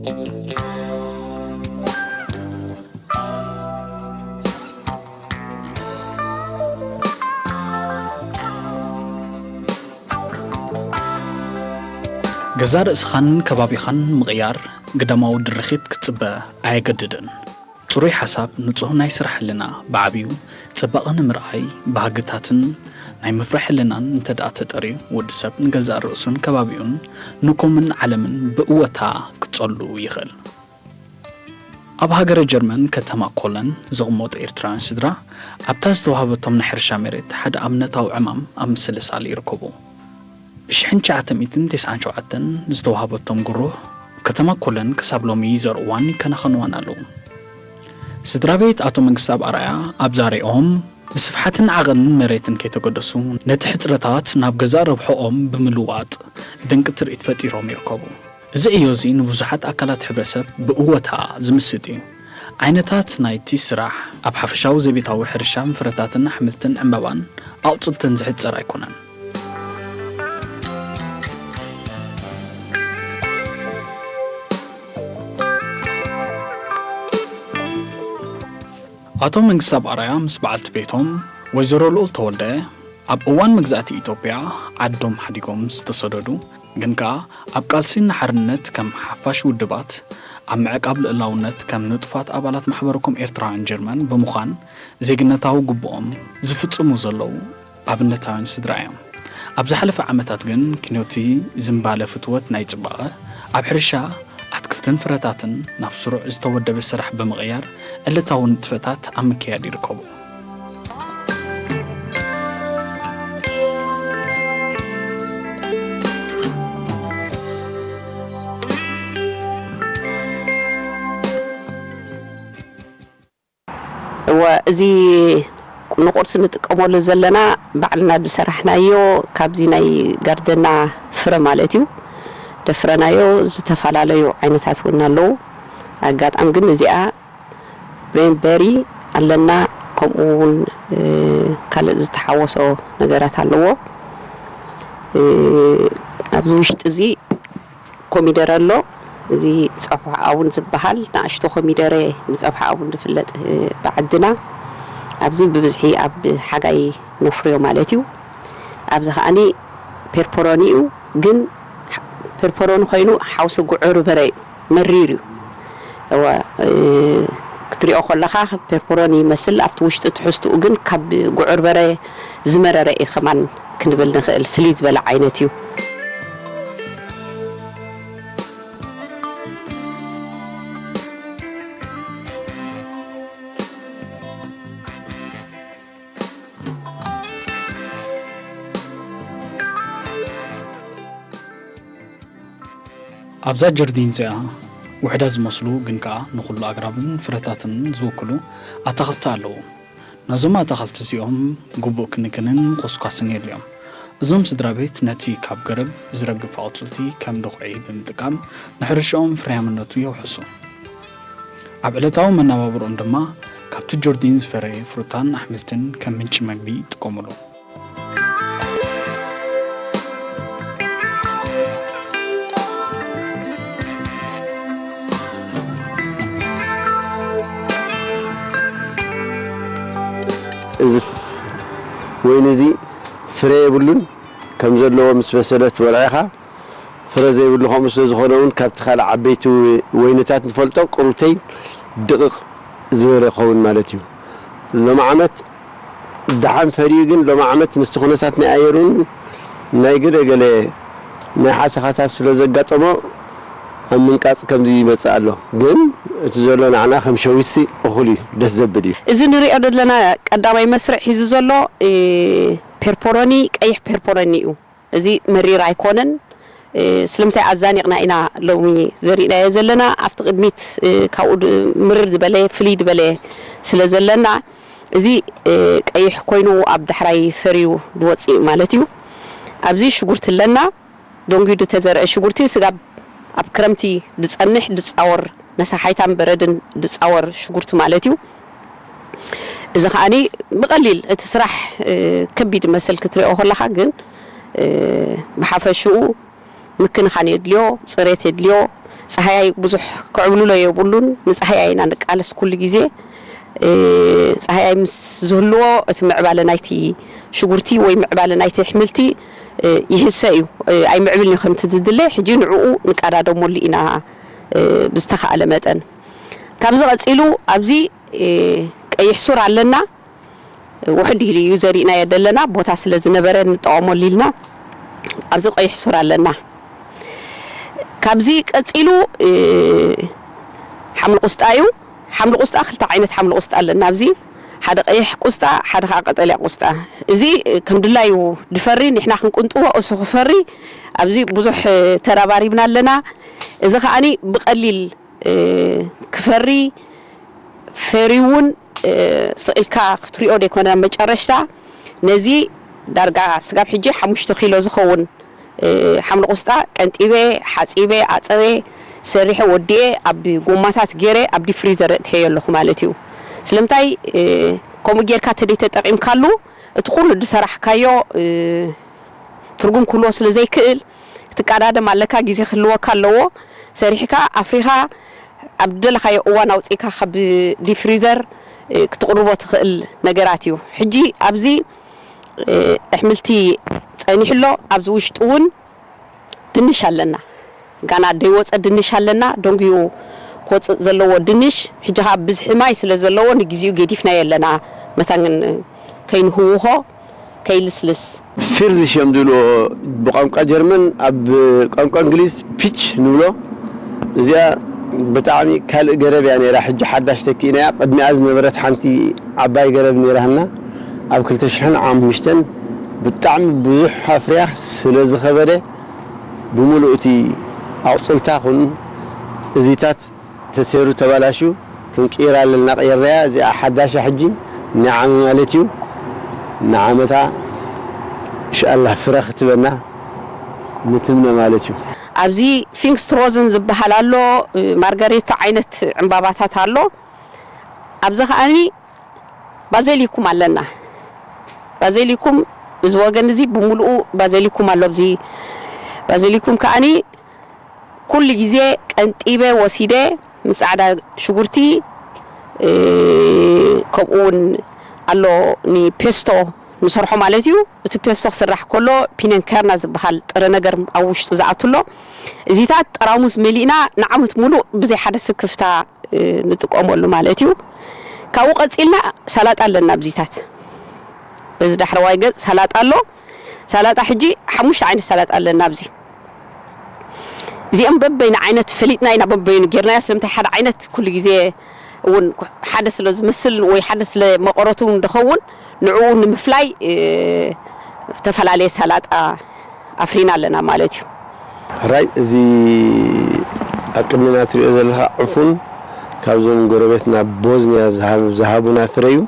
ገዛእ ርእስኻን ከባቢኻን ምቕያር ግዳማዊ ድርኺት ክትጽበ ኣየገድድን። ጽሩይ ሓሳብ፣ ንጹህ ናይ ስራሕ ህልና፣ ብዓቢኡ ጽባቐ ንምርኣይ ባህግታትን ናይ ምፍራሕ ህልናን እንተ ደኣ ተጠርዩ፣ ወዲ ሰብ ንገዛእ ርእሱን ከባቢኡን ንኮምን ዓለምን ብእወታ ክጸሉ ይኽእል። ኣብ ሃገረ ጀርመን ከተማ ኮለን ዝቕመጡ ኤርትራውያን ስድራ፣ ኣብታ ዝተዋህበቶም ናይ ሕርሻ መሬት ሓደ ኣብነታዊ ዕማም ኣብ ምስልሳል ይርከቡ። ብሽሕን ትሽዓተ ሚእትን ተስዓን ሸውዓተን ዝተዋህበቶም ግሩህ፣ ከተማ ኮለን ክሳብ ሎሚ ይዘርእዋን ይከናኸንዋን ኣለዉ። ስድራ ቤት ኣቶ መንግስተኣብ ኣርኣያ ኣብ ዛሬኦም፣ ብስፍሓትን ዓቐንን መሬትን ከይተገደሱ፣ ነቲ ሕጽረታት ናብ ገዛእ ረብሕኦም ብምልዋጥ፣ ድንቂ ትርኢት ፈጢሮም ይርከቡ። እዚ ዕዮ እዚ ንብዙሓት ኣካላት ሕብረተሰብ ብእወታ ዝምስጥ እዩ። ዓይነታት ናይቲ ስራሕ ኣብ ሓፈሻዊ ዘቤታዊ ሕርሻን ፍረታትን ኣሕምልትን ዕምባባን ኣቑጽልትን ዝሕጸር ኣይኮነን። ኣቶ መንግስተኣብ ኣርኣያ ምስ በዓልቲ ቤቶም ወይዘሮ ልኡል ተወልደ ኣብ እዋን መግዛእቲ ኢትዮጵያ ዓዶም ሓዲጎም ዝተሰደዱ፣ ግን ከኣ ኣብ ቃልሲ ንሓርነት ከም ሓፋሽ ውድባት፣ ኣብ ምዕቃብ ልእላውነት ከም ንጡፋት ኣባላት ማሕበረ ኮም ኤርትራውያን ጀርመን ብምዃን ዜግነታዊ ግቡኦም ዝፍጽሙ ዘለዉ ኣብነታውያን ስድራ እዮም። ኣብ ዝሓለፈ ዓመታት ግን ኪኖቲ ዝምባለ ፍትወት ናይ ጽባቐ ኣብ ሕርሻ ኣትክልትን ፍረታትን ናብ ስሩዕ ዝተወደበ ስራሕ ብምቕያር ዕለታዊ ንጥፈታት ኣብ ምክያድ ይርከቡ። እወ፣ እዚ ንቁርሲ ንጥቀመሉ ዘለና ባዕልና ዝሰራሕናዮ፣ ካብዚ ናይ ጋርደና ፍረ ማለት እዩ፣ ደፍረናዮ። ዝተፈላለዩ ዓይነታት እውን ኣለዉ። ኣጋጣሚ ግን እዚኣ ብሬንበሪ ኣለና፣ ከምኡ እውን ካልእ ዝተሓወሶ ነገራት ኣለዎ። ኣብዚ ውሽጢ እዚ ኮሚደረ ኣሎ። እዚ ጸብሒ ኣቡን ዝበሃል ንኣሽቶ ኮሚደረ ብጸብሒ ኣቡን ዝፍለጥ ብዓድና ኣብዚ ብብዝሒ ኣብ ሓጋይ ነፍርዮ ማለት እዩ። ኣብዚ ከኣኒ ፔርፖሮኒ እዩ፣ ግን ፔርፖሮኒ ኮይኑ ሓውሲ ጉዕር በረ እዩ፣ መሪር እዩ። እወ ክትሪኦ ከለኻ ፔርፖሮኒ ይመስል፣ ኣብቲ ውሽጢ ትሕዝትኡ ግን ካብ ጉዕር በረ ዝመረረ እዩ ከማን ክንብል ንኽእል፣ ፍልይ ዝበለ ዓይነት እዩ። ኣብዛ ጀርዲን እዚኣ ውሑዳት ዝመስሉ ግን ከኣ ንኹሉ ኣግራብን ፍረታትን ዝውክሉ ኣታኽልቲ ኣለዉ። ነዞም ኣታኽልቲ እዚኦም ግቡእ ክንክንን ምኹስኳስን የድልዮም። እዞም ስድራ ቤት ነቲ ካብ ገረብ ዝረግፍ ኣቑጽልቲ ከም ድኹዒ ብምጥቃም ንሕርሻኦም ፍርያምነቱ የውሕሱ። ኣብ ዕለታዊ መነባብሮኦም ድማ ካብቲ ጆርዲን ዝፈረየ ፍሩታን ኣሕምልትን ከም ምንጪ መግቢ ይጥቀሙሉ። እዚ ወይኒ እዚ ፍረ የብሉን፣ ከም ዘለዎ ምስ በሰለ ትበልዖ ኢኻ። ፍረ ዘይብሉ ከምኡ ስለ ዝኾነ እውን ካብቲ ካልእ ዓበይቲ ወይንታት ንፈልጦ ቅሩብተይ ድቕቕ ዝበለ ይኸውን ማለት እዩ። ሎሚ ዓመት ደሓን ፈርዩ፣ ግን ሎሚ ዓመት ምስቲ ኩነታት ናይ ኣየር እውን ናይ ገለ ገለ ናይ ሓሰኻታት ስለ ዘጋጠሞ ኣብ ምንቃጽ ከምዚ ይመጽእ ኣሎ። ግን እቲ ዘሎ ንዓና ከም ሸዊትሲ እኹል እዩ፣ ደስ ዘብል እዩ። እዚ ንሪኦ ዘለና ቀዳማይ መስርዕ ሒዙ ዘሎ ፔርፖሮኒ፣ ቀይሕ ፔርፖሮኒ እዩ። እዚ መሪር ኣይኮነን። ስለምንታይ ኣዛኒቕና ኢና ሎሚ ዘሪእናዮ ዘለና? ኣብቲ ቅድሚት ካብኡ ምርር ዝበለ ፍልይ ዝበለ ስለ ዘለና፣ እዚ ቀይሕ ኮይኑ ኣብ ዳሕራይ ፈርዩ ዝወፅእ ማለት እዩ። ኣብዚ ሽጉርቲ ኣለና። ደንጉዩ ዝተዘርአ ሽጉርቲ፣ ስጋብ ኣብ ክረምቲ ዝፀንሕ ዝፃወር፣ ነሳሓይታን በረድን ዝፃወር ሽጉርቲ ማለት እዩ። እዚ ከዓኒ ብቐሊል፣ እቲ ስራሕ ከቢድ መሰል ክትሪኦ ከለኻ፣ ግን ብሓፈሽኡ ምክንኻን የድልዮ፣ ፅሬት የድልዮ። ጸሃያይ ብዙሕ ክዕብልሎ የብሉን። ንጸሃያይ ኢና ንቃለስ ኩሉ ግዜ። እ፣ ጸሃያይ ምስ ዝህልዎ እቲ ምዕባለ ናይቲ ሽጉርቲ ወይ ምዕባለ ናይቲ ኣሕምልቲ፣ እ፣ ይህሰ እዩ። እ፣ ኣይምዕብልን እዩ ከምቲ ዝድለ። ሕጂ ንዕኡ ንቀዳደመሉ ኢና፣ እ፣ ብዝተኻእለ መጠን። ካብዚ ቀጺሉ ኣብዚ፣ እ፣ ቀይሕ ሱር ኣለና። ውሕድ ኢሉ እዩ ዘሪእናዮ ዘለና፣ ቦታ ስለ ዝነበረ ንጠቐመሉ ኢልና ኣብዚ ቀይሕ ሱር ኣለና። ካብዚ ቀጺሉ፣ እ፣ ሓምሊ ቁስጣ እዩ። ሓምሊ ቁስጣ፣ ክልተ ዓይነት ሓምሊ ቁስጣ ኣለና ኣብዚ። ሓደ ቀይሕ ቁስጣ፣ ሓደ ከዓ ቀጠልያ ቁስጣ። እዚ ከም ድላዩ ድፈሪ፣ ንሕና ክንቁንጥዎ፣ እሱ ክፈሪ፣ ኣብዚ ብዙሕ ተራባሪብና ኣለና። እዚ ከዓኒ ብቐሊል፣ እ፣ ክፈሪ፣ ፈርዩ እውን፣ እ፣ ስቕ ኢልካ ክትሪኦ ዘይኮነ መጨረሽታ፣ ነዚ ዳርጋ ስጋብ ሕጂ ሓሙሽተ ኪሎ ዝኸውን፣ እ፣ ሓምሊ ቁስጣ ቀንጢበ፣ ሓጺበ፣ ኣጸበ፣ ሰሪሐ፣ ወዲኤ፣ ኣብ ጎማታት ገይረ፣ ኣብ ዲፕ ፍሪዘር እእትየዮ ኣለኹ ማለት እዩ። ስለምንታይ፣ እ፣ ከምኡ ጌርካ ተደይተጠቒምካሉ፣ እቲ ኩሉ ዝሰራሕካዮ፣ እ፣ ትርጉም ክህልዎ ስለ ዘይክእል፣ ክትቀዳደም ኣለካ፣ ግዜ ክህልወካ ኣለዎ። ሰሪሕካ፣ ኣፍሪኻ፣ ኣብ ዝደለኻዮ እዋን ኣውጺእካ ካብ ዲፕ ፍሪዘር፣ እ፣ ክትቕርቦ ትኽእል ነገራት እዩ። ሕጂ ኣብዚ፣ እ፣ ኣሕምልቲ ጸኒሑ ኣሎ። ኣብዚ ውሽጡ እውን ድንሽ ኣለና። ጋና ደይወጸ ድንሽ ኣለና። ደንጉዩ ክወጽእ ዘለዎ ድንሽ፣ ሕጂ ኸኣ ብዝሒ ማይ ስለ ዘለዎ ንግዜኡ ገዲፍናዮ ኣለና። መታን ከይንህውኾ፣ ከይልስልስ። ፊርዝሽ እዮም ዝብልዎ ብቋንቋ ጀርመን፣ ኣብ ቋንቋ እንግሊዝ ፒች ንብሎ። እዚኣ ብጣዕሚ ካልእ ገረብ እያ ነይራ፣ ሕጂ ሓዳሽ ተኪእናያ። ቅድሚኣ ዝነበረት ሓንቲ ዓባይ ገረብ ነይራትና፣ ኣብ ክልተ ሽሕን ሓሙሽተን ብጣዕሚ ብዙሕ ኣፍርያ ስለ ዝኸበደ፣ ብምሉእ እቲ ኣቑጽልታ ኹን እዚታት ተሰይሩ ተባላሽዩ ክንቅይራ ኣለና። ቀይርናያ፣ እዚኣ ሓዳሻ ሕጂ ንዓመ ማለት እዩ። ንዓመታ ኢንሻኣላህ ፍረ ክትበና ንትምነ ማለት እዩ። ኣብዚ ፊንግስትሮዝን ዝበሃል ኣሎ፣ ማርጋሬታ ዓይነት ዕምባባታት ኣሎ። ኣብዚ ከኣኒ ባዘሊኩም ኣለና። ባዘሊኩም፣ እዚ ወገን እዚ ብምሉኡ ባዘሊኩም ኣሎ። ኣብዚ ባዘሊኩም ከኣኒ ኩሉ ግዜ ቀንጢበ ወሲደ ምስ ጻዕዳ ሽጉርቲ፣ እ፣ ከምኡ እውን ኣሎ ንፔስቶ ንሰርሖ ማለት እዩ። እቲ ፔስቶ ክስራሕ ከሎ ፒነን ከርና ዝበሃል ጥረ ነገር ኣብ ውሽጡ ዝኣቱ ኣሎ። እዚታት ጠራሙዝ መሊእና ንዓመት ሙሉእ ብዘይ ሓደ ስክፍታ፣ እ፣ ንጥቀመሉ ማለት እዩ። ካብኡ ቀጺልና ሰላጣ ኣለና ኣብዚታት። በዚ ዳሕረዋይ ገጽ ሰላጣ ኣሎ። ሰላጣ ሕጂ ሓሙሽተ ዓይነት ሰላጣ ኣለና ኣብዚ። እዚኦም በበይኑ ዓይነት ፈሊጥና ኢና፣ በበይኑ ጌርናዮ። ስለምንታይ ሓደ ዓይነት ኩሉ ግዜ እውን ሓደ ስለ ዝመስል ወይ ሓደ ስለ መቐረቱ እውን ድኸውን ንዕኡ ንምፍላይ፣ እ፣ ዝተፈላለየ ሰላጣ ኣፍሪና ኣለና ማለት እዩ። ሕራይ፣ እዚ ኣብ ቅድሜና ትሪኦ ዘለኻ ዕፉን ካብዞም ጎረቤትና ቦዝንያ ዝሃብ-፣ ዝሃቡና ፍረ እዩ።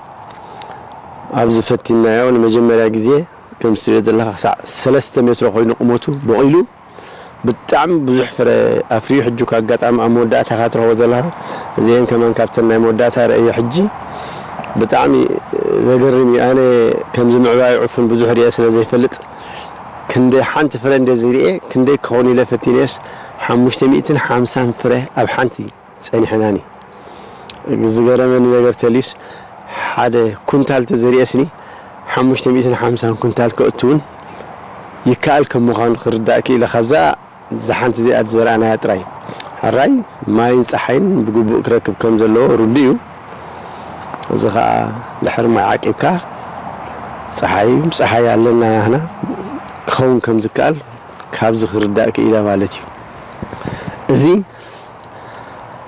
ኣብዚ ፈቲናዮ ንመጀመርያ ግዜ፣ ከም ትሪኦ ዘለኻ ክሳዕ ሰለስተ ሜትሮ ኮይኑ ቁመቱ በቒሉ፣ ብጣዕሚ ብዙሕ ፍረ ኣፍርዩ። ሕጂ እኳ ኣጋጣሚ ኣብ መወዳእታ ኢኻ ትረኽቦ ዘለኻ፣ እዚአን ከማን ካብተን ናይ መወዳእታ ረእየ። ሕጂ ብጣዕሚ ዘገርም እዩ። ኣነ ከምዚ ምዕባይ ዕፉን ብዙሕ ሪአ ስለ ዘይፈልጥ፣ ክንደይ ሓንቲ ፍረ እንደ ዝሪኤ ክንደይ ክኸውን ኢለ ፈቲነስ፣ ሓሙሽተ ሚእትን ሓምሳን ፍረ ኣብ ሓንቲ ጸኒሐናኒ። ዝገረመኒ ነገር ተልዩስ፣ ሓደ ኩንታል ተዘሪኤስኒ ሓሙሽተ ሚእትን ሓምሳን ኩንታል ከእትውን ይከኣል ከም ምዃኑ ክርዳእ ክኢለ፣ ካብዛ እዛ ሓንቲ እዚኣ ዝዘራእናያ ጥራይ። ሕራይ ማይን ጸሓይን ብግቡእ ክረክብ ከም ዘለዎ ርዱእ እዩ። እዚ ኸኣ ድሕሪ ማይ ዓቂብካ ጸሓይ፣ ጸሓይ ኣለና ናህና ክኸውን ከም ዝከኣል ካብዚ ክርዳእ ክኢለ ማለት እዩ። እዚ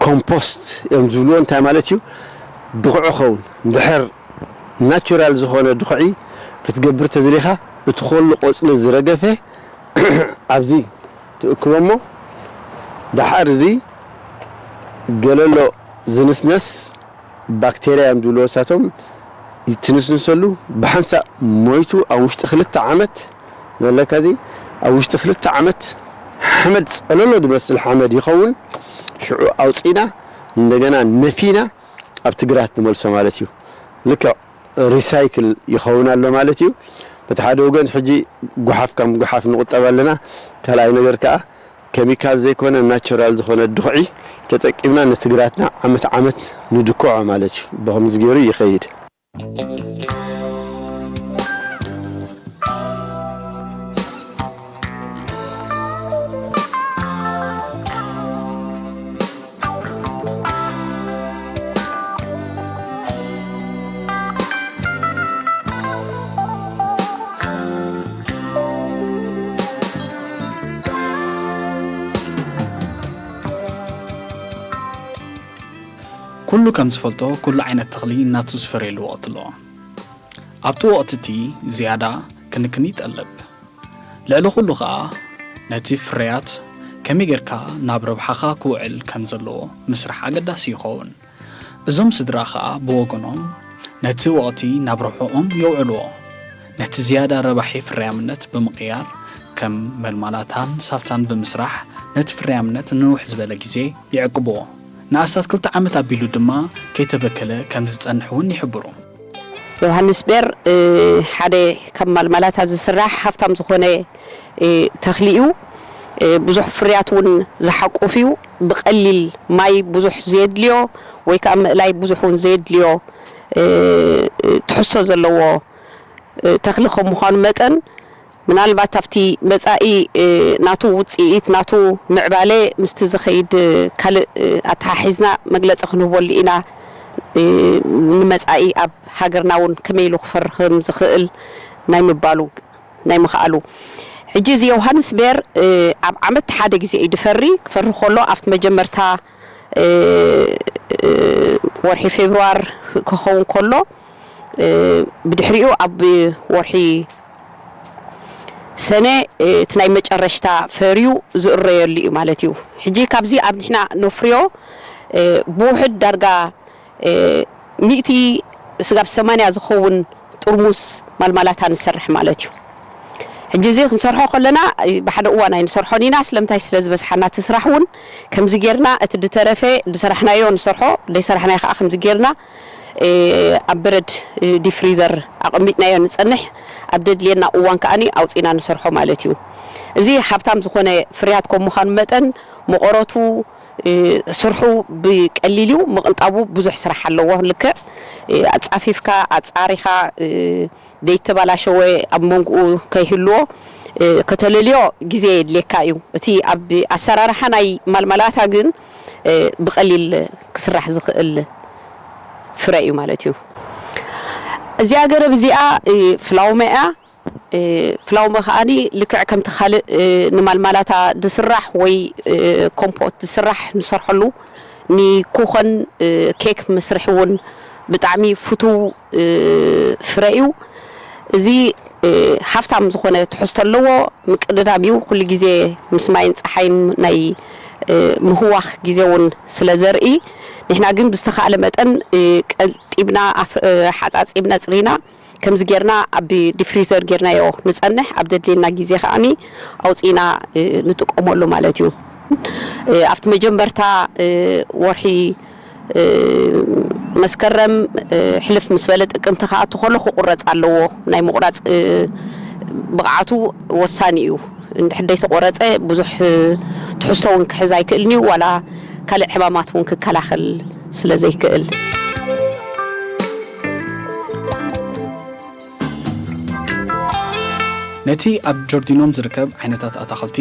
ኮምፖስት እዮም ዝብልዎ። እንታይ ማለት እዩ? ድኹዒ ኸውን። እንድሕር ናቹራል ዝኾነ ድኹዒ ክትገብር ተደሊኻ፣ እቲ ኮሉ ቆጽሊ ዝረገፈ ኣብዚ ትእክቦ እሞ፣ ደሓር እዚ ገለሎ ዝንስነስ ባክቴርያ እዮም ዝብልዎ እሳቶም፣ ትንስንሰሉ፣ ብሓንሳእ ሞይቱ ኣብ ውሽጢ ክልተ ዓመት ዘለካ እዚ፣ ኣብ ውሽጢ ክልተ ዓመት ሓመድ፣ ጸለሎ ዝመስል ሓመድ ይኸውን። ሽዑ ኣውጺእና እንደገና ነፊና ኣብቲ ግራት ንመልሶ ማለት እዩ። ልክዕ ሪሳይክል ይኸውን ኣሎ ማለት እዩ። በቲ ሓደ ወገን ሕጂ ጓሓፍ ካብ ምጉሓፍ ንቑጠብ ኣለና። ካልኣይ ነገር ከኣ ኬሚካል ዘይኮነ ናቹራል ዝኾነ ድኹዒ ተጠቂምና ነቲ ግራትና ዓመት ዓመት ንድኩዖ ማለት እዩ። ብኸምዚ ገይሩ ይኸይድ። ኩሉ ከም ዝፈልጦ ኩሉ ዓይነት ተኽሊ ናቱ ዝፈርየሉ ወቕቲ ኣለዎ። ኣብቲ ወቕቲ እቲ ዝያዳ ክንክን ይጠልብ። ልዕሊ ኩሉ ኸኣ ነቲ ፍርያት ከመይ ጌርካ ናብ ረብሓኻ ክውዕል ከም ዘለዎ ምስራሕ ኣገዳሲ ይኸውን። እዞም ስድራ ኸኣ ብወገኖም ነቲ ወቕቲ ናብ ረብሕኦም የውዕልዎ። ነቲ ዝያዳ ረባሒ ፍርያምነት ብምቕያር ከም መልማላታን ሳልሳን ብምስራሕ ነቲ ፍርያምነት ንንውሕ ዝበለ ግዜ ይዕቅብዎ። ንኣስታት ክልተ ዓመት ኣቢሉ ድማ ከይተበከለ ከም ዝጸንሕ እውን ይሕብሩ። ዮሃንስ ቤር ሓደ ካብ ማልማላታ ዝስራሕ ሃፍታም ዝኾነ ተኽሊ እዩ። ብዙሕ ፍርያት እውን ዝሓቁፍ እዩ። ብቐሊል ማይ ብዙሕ ዘየድልዮ ወይ ከዓ ምእላይ ብዙሕ እውን ዘየድልዮ ትሕዝቶ ዘለዎ ተኽሊ ከም ምዃኑ መጠን ምናልባት ኣብቲ መጻኢ ናቱ ውጽኢት ናቱ ምዕባለ ምስቲ ዝኸይድ ካልእ ኣተሓሒዝና መግለጺ ክንህበሉ ኢና። ንመጻኢ ኣብ ሃገርና እውን ከመይ ኢሉ ክፈሪ ከም ዝኽእል ናይ ምባሉ ናይ ምኽኣሉ። ሕጂ እዚ ዮሃንስ ቤር ኣብ ዓመት ሓደ ግዜ እዩ ድፈሪ። ክፈሪ ከሎ ኣብቲ መጀመርታ ወርሒ ፌብርዋር ክኸውን ከሎ ብድሕሪኡ ኣብ ወርሒ ሰነ እቲ ናይ መጨረሽታ ፈርዩ ዝእረየሉ እዩ ማለት እዩ። ሕጂ ካብዚ ኣብ ንሕና ነፍርዮ ብውሕድ ዳርጋ ሚእቲ ስጋብ ሰማንያ ዝኸውን ጥርሙስ ማልማላታ ንሰርሕ ማለት እዩ። ሕጂ እዚ ክንሰርሖ ከለና ብሓደ እዋን ኣይንሰርሖን ኢና። ስለምንታይ? ስለ ዝበዝሓና እቲ ስራሕ እውን ከምዚ ጌርና እቲ ድተረፈ ድሰራሕናዮ ንሰርሖ፣ ደይሰራሕናዮ ከዓ ከምዚ ጌርና ኣብ በረድ ዲፍሪዘር ኣቐሚጥናዮ ንጸንሕ። ኣብ ደድልየና እዋን ከዓኒ ኣውጺእና ንሰርሖ ማለት እዩ። እዚ ሃብታም ዝኾነ ፍርያት ከም ምዃኑ መጠን መቐረቱ ስርሑ ብቀሊል እዩ፣ ምቕንጣቡ ብዙሕ ስራሕ ኣለዎ። ልክዕ ኣጻፊፍካ ኣጻሪኻ ደይተባላሸወ ኣብ መንጎኡ ከይህልዎ ከተለልዮ ግዜ የድልየካ እዩ። እቲ ኣብ ኣሰራርሓ ናይ ማልማላታ ግን ብቐሊል ክስራሕ ዝኽእል ፍረ እዩ ማለት እዩ። እዚኣ ገረብ እዚኣ ፍላውመ እያ። ፍላውመ ከዓኒ ልክዕ ከምቲ ካልእ ንማልማላታ ዝስራሕ ወይ ኮምፖት ዝስራሕ ንሰርሐሉ ንኩኸን ኬክ መስርሒ እውን ብጣዕሚ ፍቱው ፍረ እዩ። እዚ ሃፍታም ዝኾነ ትሕዝቶ ኣለዎ። ምቅድዳም እዩ። ኩሉ ግዜ ምስ ማይን ፀሓይን ናይ ምህዋኽ ግዜ እውን ስለ ዘርኢ ንሕና ግን ብዝተኻእለ መጠን ቀልጢብና ሓፃፂብና ፅሪና ከምዚ ጌርና ኣብ ዲፍሪዘር ጌርናዮ ንጸንሕ ኣብ ደድልየና ግዜ ከዓኒ ኣውጺእና ንጥቀመሉ ማለት እዩ። ኣብቲ መጀመርታ ወርሒ መስከረም ሕልፍ ምስ በለ ጥቅምቲ ክኣቱ ከሎ ክቁረጽ ኣለዎ። ናይ ምቁራጽ ብቕዓቱ ወሳኒ እዩ። እንድሕር ደይተቆረጸ ብዙሕ ትሕዝቶ እውን ክሕዝ ኣይክእልን እዩ፣ ዋላ ካልእ ሕማማት እውን ክከላኸል ስለ ዘይክእል። ነቲ ኣብ ጆርዲኖም ዝርከብ ዓይነታት ኣታኽልቲ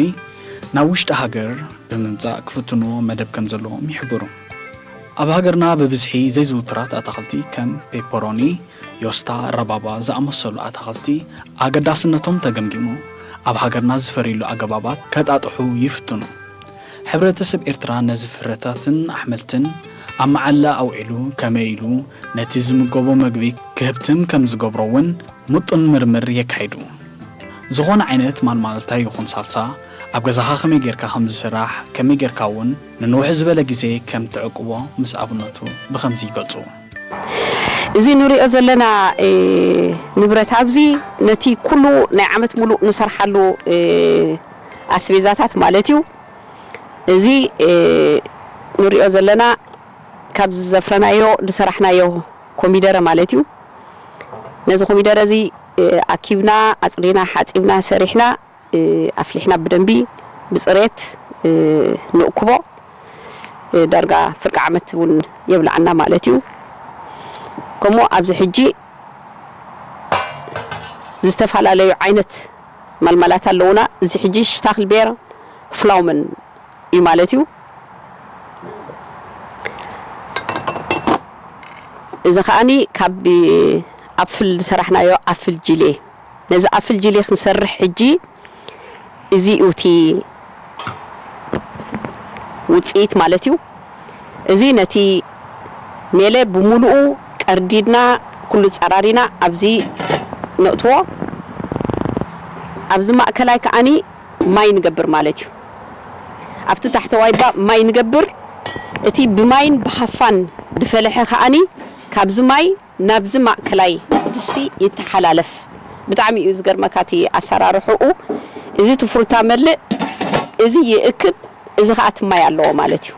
ናብ ውሽጢ ሃገር ብምምጻእ ክፍትንዎ መደብ ከም ዘለዎም ይሕብሩ። ኣብ ሃገርና ብብዝሒ ዘይዝውቱራት ኣታኽልቲ ከም ፔፐሮኒ፣ ዮስታ፣ ረባባ ዝኣመሰሉ ኣታኽልቲ ኣገዳስነቶም ተገምጊሙ ኣብ ሃገርና ዝፈርዩሉ ኣገባባት ከጣጥሑ ይፍትኑ። ሕብረተሰብ ኤርትራ ነዚ ፍረታትን ኣሕምልትን ኣብ መዓላ ኣውዒሉ ከመይ ኢሉ ነቲ ዝምገቦ መግቢ ክህብትም ከም ዝገብሮ እውን ምጡን ምርምር የካይዱ። ዝኾነ ዓይነት ማልማልታ ይኹን ሳልሳ ኣብ ገዛኻ ከመይ ጌርካ ከም ዝስራሕ፣ ከመይ ጌርካ እውን ንንውሕ ዝበለ ግዜ ከም ትዕቅቦ ምስ ኣብነቱ ብኸምዚ ይገልጹ። እዚ ንሪኦ ዘለና ንብረት ኣብዚ ነቲ ኩሉ ናይ ዓመት ሙሉእ ንሰርሓሉ ኣስቤዛታት ማለት እዩ። እዚ ንሪኦ ዘለና ካብ ዘፍረናዮ ዝሰራሕናዮ ኮሚደረ ማለት እዩ። ነዚ ኮሚደረ እዚ ኣኪብና ኣፅሪና ሓፂብና ሰሪሕና ኣፍሊሕና ብደንቢ ብፅሬት ንእክቦ። ዳርጋ ፍርቂ ዓመት እውን የብልዓና ማለት እዩ። ከምኡ ኣብዚ ሕጂ ዝተፈላለዩ ዓይነት ማልማላት ኣለውና። እዚ ሕጂ ሽታክልቤር ፍላውመን እዩ ማለት እዩ። እዚ ከዓኒ ካብ ኣፍል ዝሰራሕናዮ ኣፍል ጅሌ። ነዚ ኣፍል ጅሌ ክንሰርሕ ሕጂ እዚ እዩ እቲ ውፅኢት ማለት እዩ። እዚ ነቲ ሜለ ብምሉኡ ቀርዲድና ኩሉ ጸራሪና ኣብዚ ነእትዎ። ኣብዚ ማእከላይ ከዓኒ ማይ ንገብር ማለት እዩ። ኣብቲ ታሕተዋይ ባ ማይ ንገብር። እቲ ብማይን ብሃፋን ድፈለሐ ከዓኒ ካብዚ ማይ ናብዚ ማእከላይ ድስቲ ይተሓላለፍ። ብጣዕሚ እዩ ዝገርመካ እቲ ኣሰራርሕኡ። እዚ ትፍሩታ መልእ፣ እዚ ይእክብ፣ እዚ ኸዓ እቲ ማይ ኣለዎ ማለት እዩ።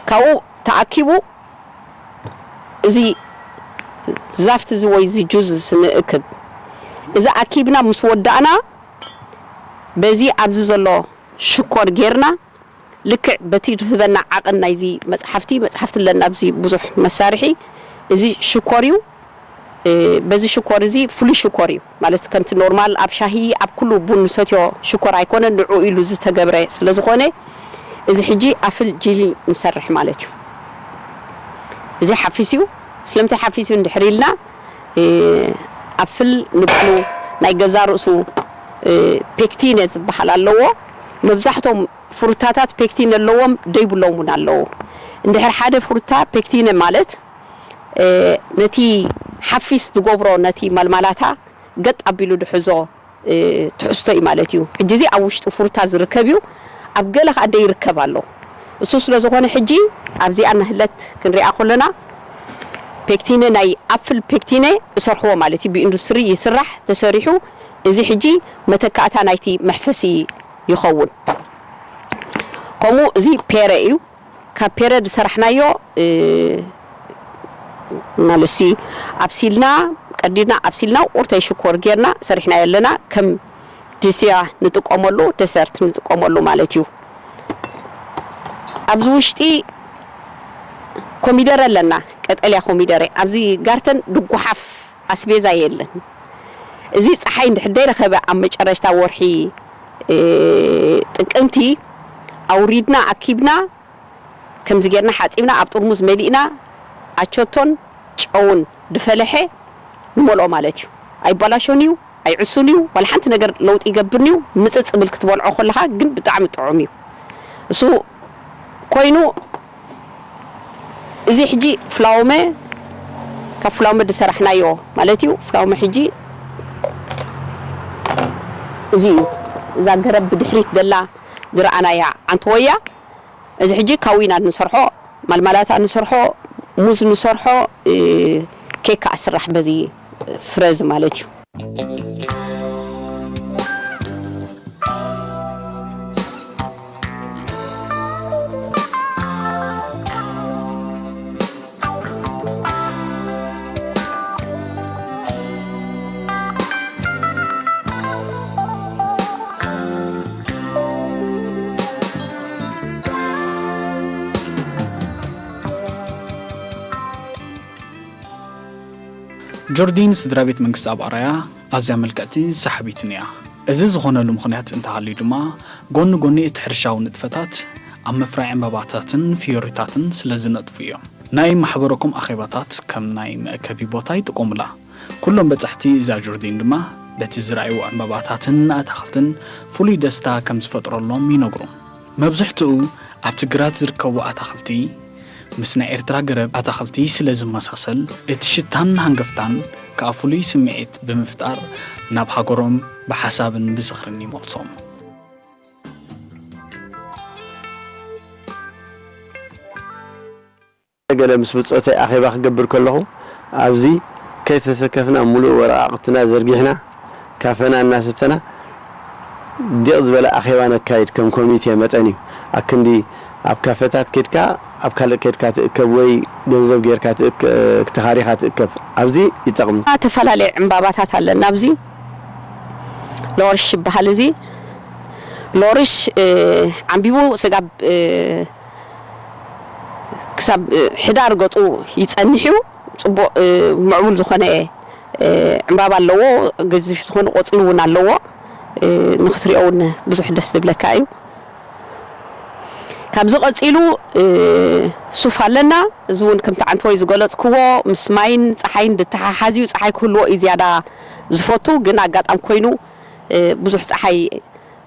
ካብኡ ተኣኪቡ እዚ ዛፍቲ እዚ ወይ እዚ ጁዝ እዚ ንእክብ። እዚ ኣኪብና ምስ ወዳእና በዚ ኣብዚ ዘሎ ሽኮር ጌርና ልክዕ በቲ ዝህበና ዓቐን ናይዚ መጽሓፍቲ፣ መጽሓፍቲ ኣለና ኣብዚ ብዙሕ መሳርሒ፣ እዚ ሽኮር እዩ። እ፣ በዚ ሽኮር እዚ ፍሉይ ሽኮር እዩ። ማለት ከምቲ ኖርማል ኣብ ሻሂ፣ ኣብ ኩሉ ቡን ንሰትዮ ሽኮር ኣይኮነን፣ ንዕኡ ኢሉ ዝተገብረ ስለ ዝኾነ እዚ ሕጂ ኣፍል ጂሊ ንሰርሕ ማለት እዩ። እዚ ሓፊስ እዩ። ስለምንታይ ሓፊስ እዩ እንድሕር ኢልና፣ እ፣ ኣፍል ንባዕሉ ናይ ገዛ ርእሱ፣ እ፣ ፔክቲነ ዝበሃል ኣለዎ። መብዛሕቶም ፍሩታታት ፔክቲን ኣለዎም፣ ደይብሎም እውን ኣለዉ። እንድሕር ሓደ ፍሩታ ፔክቲነ ማለት፣ እ፣ ነቲ ሓፊስ ዝገብሮ ነቲ ማልማላታ ገጥ ኣቢሉ ድሕዞ፣ እ፣ ትሕዝቶ እዩ ማለት እዩ። ሕጂ እዚ ኣብ ውሽጢ ፍሩታ ዝርከብ እዩ፣ ኣብ ገለ ከኣ ደይርከብ ኣሎ። እሱ ስለ ዝኾነ ሕጂ ኣብዚኣ ናህለት ክንሪኣ ከለና ፔክቲነ ናይ ኣፕል ፔክቲነ እሰርሕዎ ማለት እዩ። ብኢንዱስትሪ ይስራሕ፣ ተሰሪሑ እዚ ሕጂ መተካእታ ናይቲ መሕፈሲ ይኸውን። ከምኡ እዚ ፔረ እዩ። ካብ ፔረ ዝሰራሕናዮ፣ እ፣ ማለትሲ ኣብሲልና፣ ቀዲድና ኣብሲልና፣ ቁርተይ ሽኮር ጌርና ሰሪሕናዮ ኣለና። ከም ድስያ ንጥቀመሉ፣ ደሰርት ንጥቀመሉ ማለት እዩ። ኣብዚ ውሽጢ ኮሚደረ ኣለና፣ ቀጠልያ ኮሚደረ። ኣብዚ ጋርተን ድጓሓፍ ኣስቤዛ የለን። እዚ ጸሓይ እንድሕር ደይረኸበ ኣብ መጨረሽታ ወርሒ፣ እ፣ ጥቅምቲ ኣውሪድና ኣኪብና ከምዚ ጌርና ሓጺብና ኣብ ጥርሙዝ መሊእና ኣቸቶን ጨውን ድፈለሐ ንመልኦ ማለት እዩ። ኣይበላሾን እዩ፣ ኣይዕሱን እዩ፣ ዋላ ሓንቲ ነገር ለውጢ ይገብርን እዩ። ምጽጽ ብል ክትበልዖ ከለኻ ግን ብጣዕሚ ጥዑም እዩ። እሱ ኮይኑ እዚ ሕጂ ፍላወመ ካብ ፍላወመ ዝሰራሕናዮ ማለት እዩ። ፍላወመ ሕጂ እዚ እዩ። እዛ ገረብ ብድሕሪት ዘላ ዝረኣናያ ዓንተወያ። እዚ ሕጂ ካዊና ንሰርሖ፣ ማልማላታ ንሰርሖ፣ ሙዝ ንሰርሖ፣ እ፣ ኬክ ከኣ ስራሕ በዚ ፍረ እዚ ማለት እዩ። ጆርዲን ስድራ ቤት መንግስቲ ኣብ ኣራያ ኣዝያ ምልክዕቲ ሰሓቢትን እያ። እዚ ዝኾነሉ ምኽንያት እንተሃልዩ ድማ፣ ጎኒ ጎኒ እቲ ሕርሻዊ ንጥፈታት፣ ኣብ ምፍራይ ዕምባባታትን ፍዮሪታትን ስለ ዝነጥፉ እዮም። ናይ ማሕበረኮም ኣኼባታት ከም ናይ መእከቢ ቦታ ይጥቀሙላ። ኩሎም በጻሕቲ እዛ ጆርዲን ድማ፣ በቲ ዝረኣይዎ ዕምባባታትን ኣታኽልትን ፍሉይ ደስታ ከም ዝፈጥረሎም ይነግሩ። መብዝሕትኡ ኣብቲ ግራት ዝርከቡ ኣታኽልቲ ምስ ናይ ኤርትራ ገረብ ኣታኽልቲ ስለ ዝመሳሰል፣ እቲ ሽታን ሃንገፍታን ከኣ ፍሉይ ስምዒት ብምፍጣር ናብ ሃገሮም ብሓሳብን ብዝኽርን ይመልሶም። ገለ ምስ ብጾተይ ኣኼባ ክገብር ከለኹ፣ ኣብዚ ከይተሰከፍና ምሉእ ወረቓቕትና ዘርጊሕና፣ ካፈና እናሰተና፣ ዲቕ ዝበለ ኣኼባ ነካይድ ከም ኮሚቴ መጠን እዩ። ኣክንዲ ኣብ ካፈታት ኬድካ፣ ኣብ ካልእ ኬድካ ትእከብ ወይ ገንዘብ ጌርካ ትእከ-፣ ተኻሪኻ ትእከብ። ኣብዚ ይጠቕም። ዝተፈላለየ ዕምባባታት ኣለና። ኣብዚ ሎርሽ ይበሃል። እዚ ሎርሽ፣ እ፣ ዓንቢቡ ስጋብ፣ እ፣ ክሳብ፣ እ፣ ሕዳር ገጹ ይጸንሕ እዩ። ጽቡቕ፣ እ፣ ምዕቡል ዝኾነ፣ እ፣ ዕምባባ ኣለዎ። ገዚፍ ዝኾነ ቆጽሊ እውን ኣለዎ። እ፣ ንኽትሪኦ እውን ብዙሕ ደስ ዝብለካ እዩ። ካብዚ ቀጺሉ፣ እ፣ ሱፍ ኣለና። እዚ እውን ከምቲ ዓንተወይ ዝገለጽክዎ ምስ ማይን ጸሓይን ዝተሓሓዝ እዩ። ጸሓይ ክህልዎ እዩ ዝያዳ ዝፈቱ፣ ግን ኣጋጣሚ ኮይኑ፣ እ፣ ብዙሕ ጸሓይ፣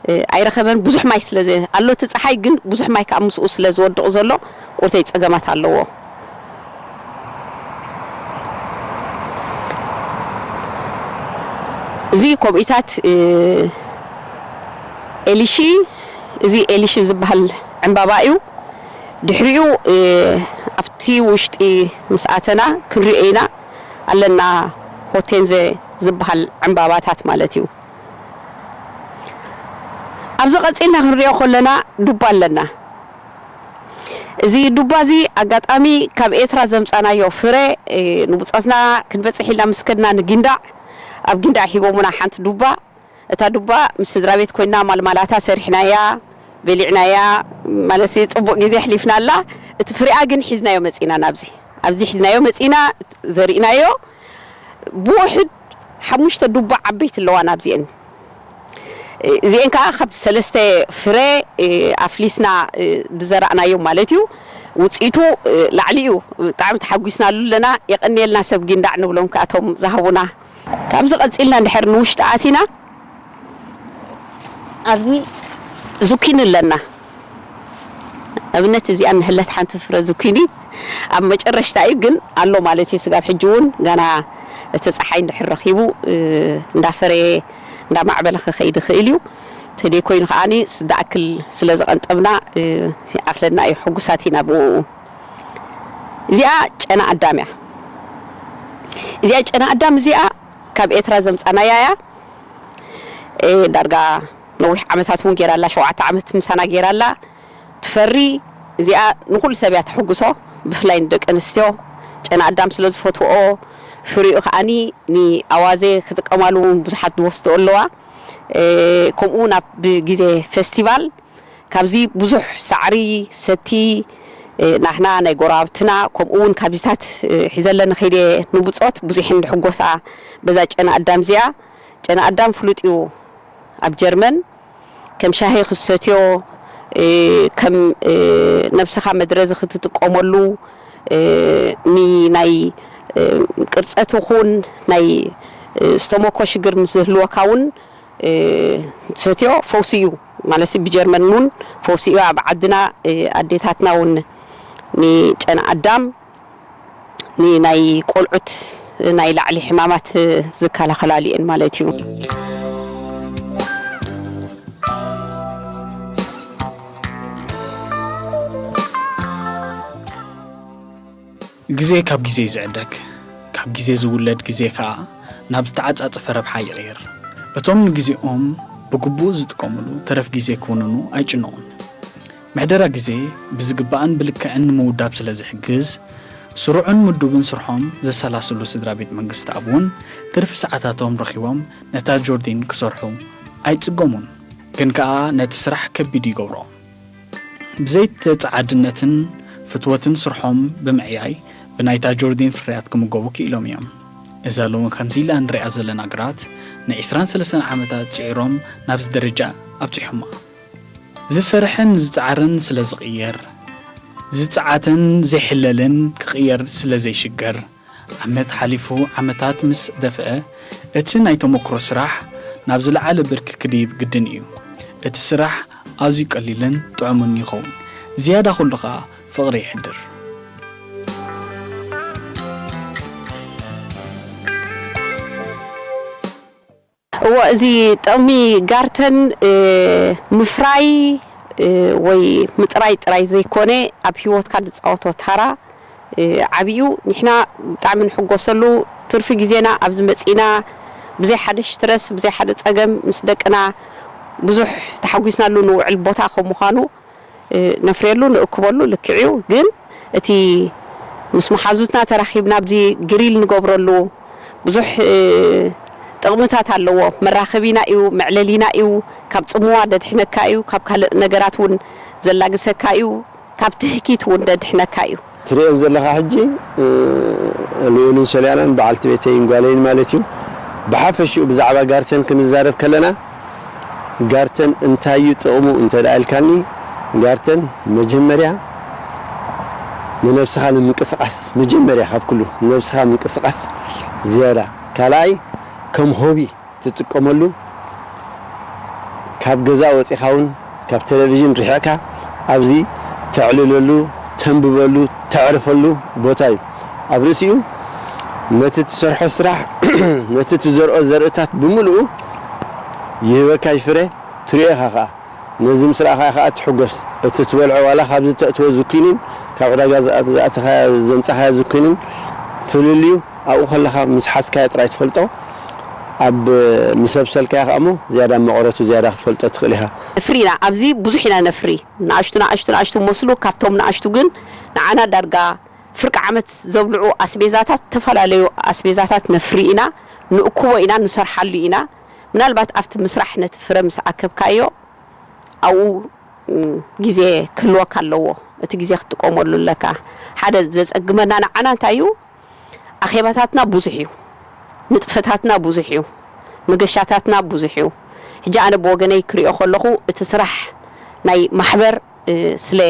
እ፣ ኣይረኸበን። ብዙሕ ማይ ስለ ዘ-፣ ኣሎ እቲ ጸሓይ፣ ግን ብዙሕ ማይ ከኣ ምስኡ ስለ ዝወድቕ ዘሎ ቁርተይ ጸገማት ኣለዎ። እዚ ኮምኢታት፣ እ፣ ኤሊሺ፣ እዚ ኤሊሺ ዝበሃል ዕምባባ እዩ። ድሕሪኡ፣ እ፣ ኣብቲ ውሽጢ ምስ ኣተና ክንሪኦ ኢና። ኣለና ሆቴንዘ ዝበሃል ዕምባባታት ማለት እዩ። ኣብዚ ቀጺልና ክንሪኦ ከለና ዱባ ኣለና። እዚ ዱባ እዚ ኣጋጣሚ ካብ ኤርትራ ዘምጻናዮ ፍረ፣ እ፣ ንብጾትና ክንበጽሕ ኢልና ምስ ከድና ንጊንዳዕ፣ ኣብ ጊንዳዕ ሂቦሙና ሓንቲ ዱባ። እታ ዱባ ምስ ስድራ ቤት ኮይና ማልማላታ ሰሪሕናያ፣ በሊዕናያ፣ ማለት ጽቡቕ ግዜ ኣሕሊፍናላ። እቲ ፍሪኣ ግን ሒዝናዮ መጺና ናብዚ። ኣብዚ ሒዝናዮ መጺና፣ ዘሪእናዮ። ብውሕድ ሓሙሽተ ዱባ ዓበይቲ ኣለዋ ናብዚኤን። እዚኤን ከኣ ካብ ሰለስተ ፍረ፣ እ፣ ኣፍሊስና፣ እ፣ ዝዘራእናዮም ማለት እዩ። ውጽኢቱ፣ እ፣ ላዕሊ እዩ። ብጣዕሚ ተሓጒስናሉ ኣለና። የቐንየልና ሰብ ጊንዳዕ ንብሎም ከኣ እቶም ዝሃቡና። ካብዚ ቀጺልና እንድሕር ንውሽጢ ኣቲና፣ ኣብዚ ዙኪኒ ኣለና። ኣብነት እዚኣ እንህለት ሓንቲ ፍረ ዙኪኒ ኣብ መጨረሽታ እዩ ግን ኣሎ ማለት እዩ። ስጋብ ሕጂ እውን ገና እቲ ጸሓይ እንድሕር ረኺቡ፣ እ፣ እንዳፈረየ እንዳማዕበለ ክኸይድ ይኽእል እዩ። ተደይ ኮይኑ ከዓኒ ዝኣክል ስለ ዝቐንጠብና፣ እ፣ ይኣኽለና እዩ። ሕጉሳት ኢና ብኡ። እዚኣ ጨና ኣዳም እያ። እዚኣ ጨና ኣዳም እዚኣ ካብ ኤርትራ ዘምጻናያ እያ። እ፣ ዳርጋ ነዊሕ ዓመታት እውን ጌራ ኣላ፣ ሸውዓተ ዓመት ምሳና ጌራ ኣላ። ትፈሪ፣ እዚኣ ንኹሉ ሰብ እያ ተሕጉሶ፣ ብፍላይ ንደቂ ኣንስትዮ። ጨና ኣዳም ስለ ዝፈትወኦ፣ ፍሪኡ ከዓኒ ንኣዋዘ ክጥቀማሉ እውን ብዙሓት ዝወስድኦ ኣለዋ። እ፣ ከምኡ እውን ኣብ ግዜ ፌስቲቫል ካብዚ ብዙሕ ሳዕሪ፣ ሰቲ፣ እ፣ ናህና ናይ ጎረባብትና፣ ከምኡ እውን ካብዚታት፣ እ፣ ሒዘለ ንኸይደ ንብጾት ብዙሕን ድሕጎሳ በዛ ጨና ኣዳም እዚኣ። ጨና ኣዳም ፍሉጥ እዩ ኣብ ጀርመን። ከም ሻሂ ክትሰትዮ፣ እ፣ ከም፣ እ፣ ነብስኻ መድረዚ ክትጥቀመሉ፣ እ፣ ኒ-፣ ናይ፣ እ፣ ቅርጸት ይኹን ናይ፣ እ፣ ስተሞኮ ሽግር ምስ ዝህልወካ እውን፣ እ፣ ትሰትዮ ፈውሲ እዩ። ማለት ብጀርመን እውን ፈውሲ እዩ። ኣብ ዓድና፣ እ፣ ኣዴታትና እውን ንጨና ኣዳም ንናይ ቆልዑት ናይ ላዕሊ ሕማማት ዝከላኸላሉ እየን ማለት እዩ። ግዜ ካብ ግዜ እዩ ዝዕደግ፣ ካብ ግዜ ዝውለድ ግዜ ከኣ ናብ ዝተዓጻጸፈ ረብሓ ይቕየር። እቶም ንግዜኦም ብግቡእ ዝጥቀሙሉ ተረፍ ግዜ ክውንኑ ኣይጭነቑን። ምሕደራ ግዜ ብዝግባእን ብልክዕን ንምውዳብ ስለ ዝሕግዝ፣ ስሩዕን ምዱብን ስርሖም ዘሰላስሉ ስድራ ቤት መንግስትኣብ እውን ትርፊ ሰዓታቶም ረኺቦም ነታ ጆርዲን ክሰርሑ ኣይጽገሙን። ግን ከኣ ነቲ ስራሕ ከቢድ ይገብሮ። ብዘይ ተጸዓድነትን ፍትወትን ስርሖም ብምዕያይ ብናይታ ጆርዲን ፍርያት ክምገቡ ክኢሎም እዮም። እዛ ሎሚ ከምዚ ኢላ ንሪኣ ዘለና ግራት ንዒስራን ሰለስተን ዓመታት ጽዒሮም ናብዚ ደረጃ ኣብጺሖማ። ዝሰርሕን ዝጸዓርን ስለ ዝቕየር፣ ዝጸዓትን ዘይሕለልን ክቕየር ስለ ዘይሽገር፣ ዓመት ሓሊፉ ዓመታት ምስ ደፍአ፣ እቲ ናይ ተመክሮ ስራሕ ናብ ዝለዓለ ብርኪ ክድይብ ግድን እዩ። እቲ ስራሕ ኣዝዩ ቀሊልን ጥዑምን ይኸውን። ዝያዳ ኩሉ ኸኣ ፍቕሪ የሕድር። እወ፣ እዚ ጥቕሚ ጋርተን፣ እ፣ ምፍራይ፣ እ፣ ወይ ምጥራይ ጥራይ ዘይኮነ፣ ኣብ ህይወትካ ዝጻወቶ ታራ፣ እ፣ ዓቢ እዩ። ንሕና ብጣዕሚ ንሕጎሰሉ። ትርፊ ግዜና ኣብዚ መጺና ብዘይ ሓደ ስትረስ፣ ብዘይ ሓደ ጸገም ምስ ደቅና ብዙሕ ተሓጒስናሉ ንውዕል ቦታ ከም ምዃኑ፣ እ፣ ነፍርየሉ፣ ንእክበሉ ልክዕ እዩ። ግን እቲ ምስ መሓዙትና ተራኺብና ኣብዚ ግሪል ንገብረሉ ብዙሕ፣ እ፣ ጥቕምታት ኣለዎ። መራኸቢና እዩ፣ መዕለሊና እዩ፣ ካብ ጽምዋ ደድሕነካ እዩ፣ ካብ ካልእ ነገራት እውን ዘላግሰካ እዩ፣ ካብ ትህኪት እውን ደድሕነካ እዩ። ትርእየን ዘለኻ ሕጂ፣ እ፣ ልኡልን ሶልያናን በዓልቲ ቤተይን ጓለይን ማለት እዩ። ብሓፈሽኡ ብዛዕባ ጋርተን ክንዛረብ ከለና፣ ጋርተን እንታይ እዩ ጥቕሙ እንተ ደኣ ኢልካኒ፣ ጋርተን መጀመርያ ንነብስኻ ንምንቅስቓስ፣ መጀመርያ ካብ ኩሉ ንነብስኻ ምንቅስቓስ ዝያዳ፣ ካልኣይ ከም ሆቢ ትጥቀመሉ፣ ካብ ገዛ ወጺኻ እውን ካብ ቴሌቪዥን ርሒቕካ ኣብዚ ተዕልለሉ፣ ተንብበሉ፣ ተዕርፈሉ ቦታ እዩ። ኣብ ርእሲኡ ነቲ ትሰርሖ ስራሕ፣ ነቲ ትዘርኦ ዘርእታት ብምልኡ ይህበካ እዩ ፍረ፣ ትሪኦ ኢኻ ኸኣ። ነዚ ምስ ረኣኻ ኢኻ ትሕጎስ። እቲ ትበልዖ ዋላ ካብዚ ተእትዎ ዝኩንን ካብ ዕዳጋ ዝኣ-፣ ዝኣተኻዮ ዘምጻኻዮ ዝኩንን ፍልልዩ ኣብኡ ከለኻ ምስ ሓዝካዮ ጥራይ ትፈልጦ። ኣብ ምስ ኣብሰልካዮ ከኣ እሞ ዝያዳ መቐረቱ ዝያዳ ክትፈልጦ ትኽእል ኢኻ። ነፍሪ ኢና፣ ኣብዚ ብዙሕ ኢና ነፍሪ። ንኣሽቱ፣ ንኣሽቱ፣ ንኣሽቱ መስሉ፣ ካብቶም ንኣሽቱ ግን ንዓና ዳርጋ ፍርቂ ዓመት ዘብልዑ ኣስቤዛታት፣ ዝተፈላለዩ ኣስቤዛታት ነፍሪ ኢና፣ ንእክቦ ኢና፣ ንሰርሓሉ ኢና። ምናልባት ኣብቲ ምስራሕ ነቲ ፍረ ምስ ኣከብካዮ፣ ኣብኡ፣ ም፣ ግዜ ክህልወካ ኣለዎ። እቲ ግዜ ክትጥቀመሉ ኣለካ። ሓደ ዘጸግመና ንዓና እንታይ እዩ? ኣኼባታትና ብዙሕ እዩ። ንጥፈታትና ብዙሕ እዩ። መገሻታትና ብዙሕ እዩ። ሕጂ ኣነ ብወገነይ ክሪኦ ከለኹ፣ እቲ ስራሕ ናይ ማሕበር፣ እ፣ ስለ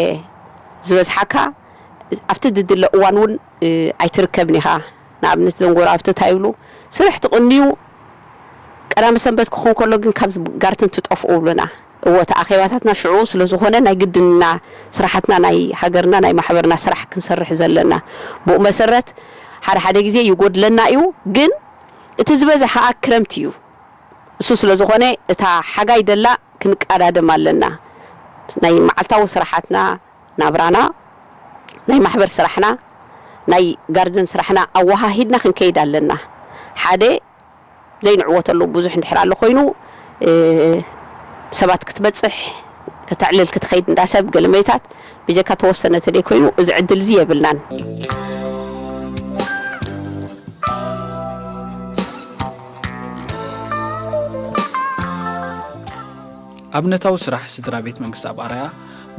ዝበዝሓካ፣ ኣብቲ ዝድለ እዋን እውን፣ እ፣ ኣይትርከብን ኢኻ። ንኣብነት፣ እዞም ጎረባብቲ እንታይ ይብሉ? ስራሕ ትቕንዩ፣ ቀዳመ ሰንበት ክኸውን ከሎ ግን ካብዚ ጋርተን ትጠፍኡ ይብሉና። እወ፣ እቲ ኣኼባታትና ሽዑ ስለ ዝኾነ፣ ናይ ግድንና ስራሓትና፣ ናይ ሃገርና፣ ናይ ማሕበርና ስራሕ ክንሰርሕ ዘለና። ብኡ መሰረት፣ ሓደ ሓደ ግዜ ይጎድለና እዩ፣ ግን እቲ ዝበዝሕ ኸኣ ክረምቲ እዩ። እሱ ስለ ዝኾነ፣ እታ ሓጋይ ደላ ክንቀዳደም ኣለና። ናይ መዓልታዊ ስራሓትና፣ ናብራና፣ ናይ ማሕበር ስራሕና፣ ናይ ጋርደን ስራሕና ኣወሃሂድና ክንከይድ ኣለና። ሓደ ዘይንዕወተሉ ብዙሕ እንድሕር ኣሎ ኮይኑ፣ እ፣ ሰባት ክትበጽሕ፣ ከተዕልል፣ ክትኸይድ እንዳ ሰብ ገለመይታት ብጀካ ተወሰነ ተደይ ኮይኑ፣ እዚ ዕድል እዚ የብልናን። ኣብነታዊ ስራሕ ስድራ ቤት መንግስትኣብ ኣርኣያ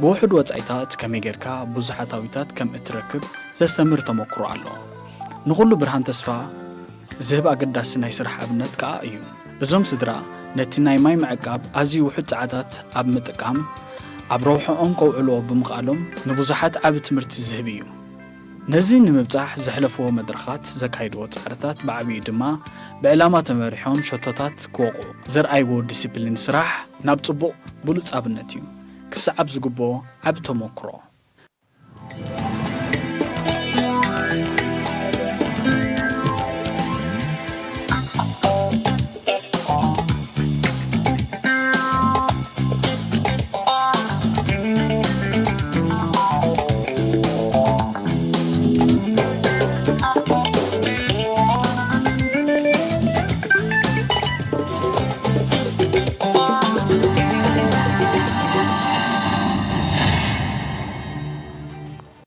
ብውሑድ ወጻኢታት ከመይ ጌርካ ብዙሓታዊታት ከም እትረክብ ዘስተምህር ተመክሮ ኣሎ። ንኹሉ ብርሃን ተስፋ ዝህብ ኣገዳሲ ናይ ስራሕ ኣብነት ከኣ እዩ። እዞም ስድራ ነቲ ናይ ማይ ምዕቃብ ኣዝዩ ውሑድ ጸዓታት ኣብ ምጥቃም ኣብ ረብሕኦም ከውዕልዎ ብምኽኣሎም ንብዙሓት ዓቢ ትምህርቲ ዝህብ እዩ። ነዚ ንምብጻሕ ዘሕለፍዎ መድረኻት ዘካየድዎ ጻዕርታት ብዓቢኡ ድማ ብዕላማ ተመሪሖም ሸቶታት ክወቕዑ ዘርኣይዎ ዲሲፕሊን ስራሕ ናብ ጽቡቕ ብሉጽ ኣብነት እዩ። ክሰዓብ ዝግብኦ ዓቢ ተመክሮ።